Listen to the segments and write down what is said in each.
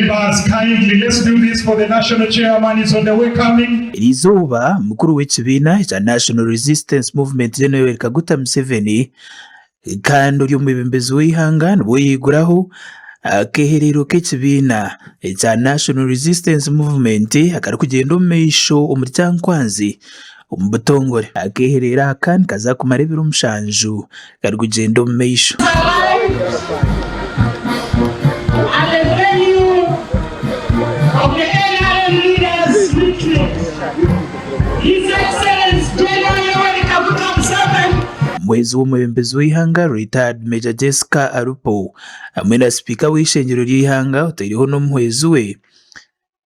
Members kindly let's do this for the national chairman is on the way coming. Eriizooba, mukuru w'ekibiina ekya National Resistance Movement Gen Yoweri Kaguta Museveni kandi ori omwebembezi w'eihanga nibwo yaiguraho akeehereero k'ekibiina ekya National Resistance Movement akarikugyenda omu maisho omuri Kyankwanzi omu butongore. Akeehereero aka nikaza kumara ebiro mushanju karikugyenda omu maisho. Omuhwezi w'omwebembezi w'eihanga Retired Major Jessica Alupo hamwe na sipiika w'eishengyero ry'eihanga otaireho n'omuhwezi we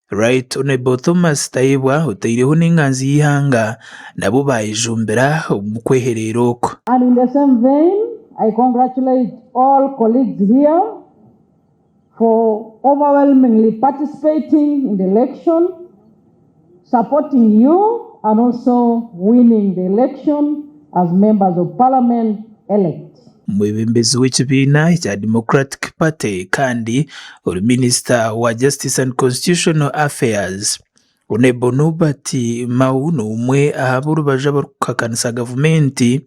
Right Honourable Thomas Tayebwa otaireho n'enganzi y'eihanga nabo bayejumbira omu kwehereera oku. And in the same vein, I congratulate all colleagues here for overwhelmingly participating in the election, supporting you and also winning the election as members of parliament elect. Omwebembezi w'ekibiina ekya Democratic Party kandi ori minisita wa Justice and Constitutional Affairs, Hon. Norbert Mao n'omwe aha b'orubaju abarikuhakanisa gavumenti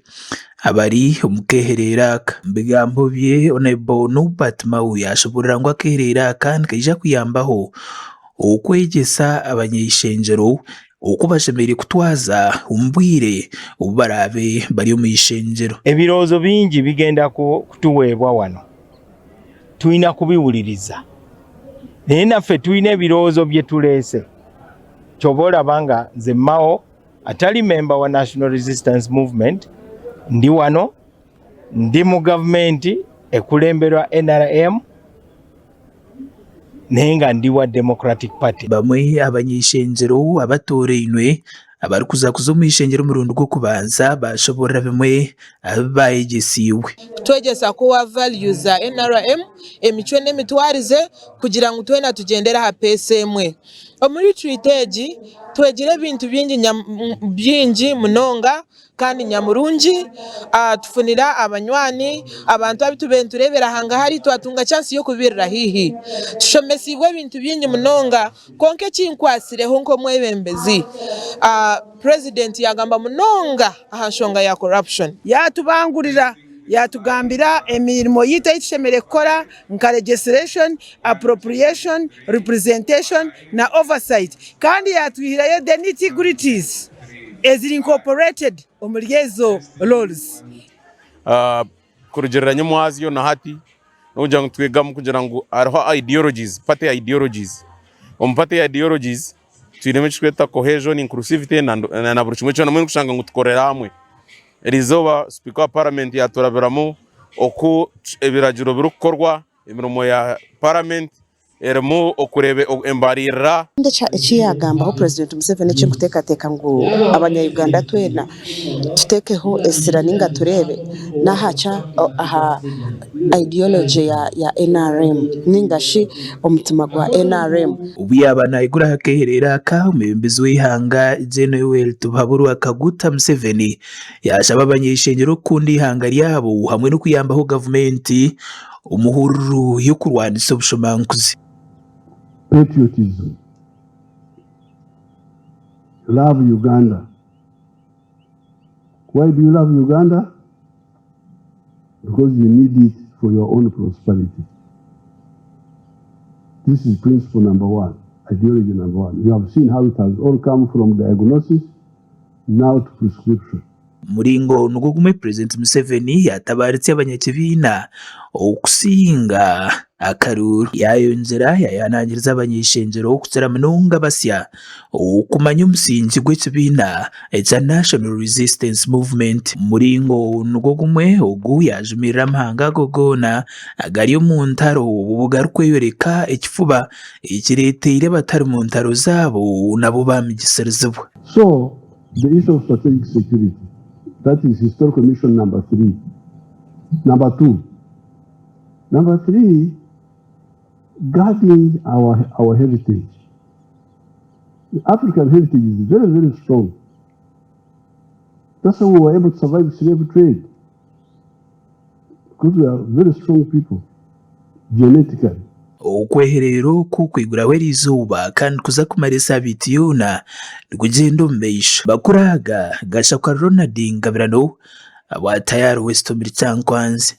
abari omu keehereero aka. Omu bigambo bye, Hon. Norbert Mao yaashoboorora ngu akeehereero aka nikaija kuyambaho okwegyesa abanyaishengyero oku bashemereire kutwaza omu bwire obu baraabe bari omu ishengyero. Ebirowoozo bingi bigenda kutuweebwa wano, twina kubiwuliriza naye naffe tulina ebirowoozo bye tuleese. Kyoba olaba nga nze Mao atali memba wa National Resistance Movement ndi wano, ndi mu gavumenti ekulemberwa NRM naye nga ndi wa Democratic Party. Bamwe abany'eishengyero abatoorainwe abarikuza kuza omu ishengyero omurundi gw'okubanza baashoboorora bimwe aha bi baayegyesiibwe. Kutwegyesa core values za nrm, emicwe n'emitwarize kugira ngu twena tugyendere aha peesi emwe. Omu retreat egi twegire ebintu bingi bingi munonga Kandi nyamurungi tufunire abanywani, abantu abu tubaire nitureebera hangahari twatunga chance y'okubirira haihi. Tushomesiibwe ebintu bingi munonga kwonka ekinkwatsireho nk'omwebembezi, Purezidenti yaagamba munonga aha nshonga ya corruption. Yaatubangurira, yaatugambira emirimo yaitu ei tushemereire kukora nka legislation, appropriation, representation na oversight kandi yaatwihirayo the nitty gritties eziri incorporated omuri ezo roles. Kurugiirira nyomwazyo na hati n'okugira ngu nitwegamu kugira ngu hariho ideologies, party ideologies. Omu party ideologies twinemu eki turikweta cohesion, inclusivity na buri kimwe kyona mbwenu kushanga ngu tukorera hamwe. Eriizooba sipiika wa paramenti yaaturabiramu oku ebiragiro birikukorwa, emirimo ya paramenti Erimu okureeba embaririra. Kandi eki yaagambaho Purezidenti Museveni eki ndikuteekateeka ngu abanya Uganda twena tuteekeho esira nainga tureebe n'aha kya aha ideology ya nrm nainga shi omutima gwa nrm. Obu yaaba naiguraho akeehereero aka, omwebembezi w'eihanga Gen Yoweri Tibuhaburwa Kaguta Museveni yaashaba abanyeishengyero kukunda eihanga ryabo hamwe n'okuyambaho gavumenti omu hururu y'okurwanisa obushomankuzi. Patriotism, Love Uganda. Why do you love Uganda? Because you need it for your own prosperity. This is principle number one, ideology number one. You have seen how it has all come from diagnosis now to prescription. Omuringo nigwo gumwe Purezidenti Museveni yaatabaaritsya abanyakibiina okusinga akaruuru. Yaayongyera yaayehanangiriza abany'eishengyero kukira munonga abasya okumanya omusingi gw'ekibiina ekya National Resistance Movement. Omuringo nigwo gumwe ogu yaajumirira amahanga ago goona agari omu ntaro obwo garikweyoreka ekifuba ekireeteire abatari mu ntaro zaabo nabo baamigisiririzibwa. So the issue of strategic security that is historical mission number 3 number 2 number 3 guarding our, our heritage the African heritage is very very strong that's how we were able to survive slave trade because we are very strong people genetically. Okwehereera oku kwiguraho eriizooba kandi kuza kumara esaabiiti yoona nikugyenda omu maisho. Makuru aga gashakwa Ronald Ngabirano ahabwa Tayari West omuri Kyankwanzi.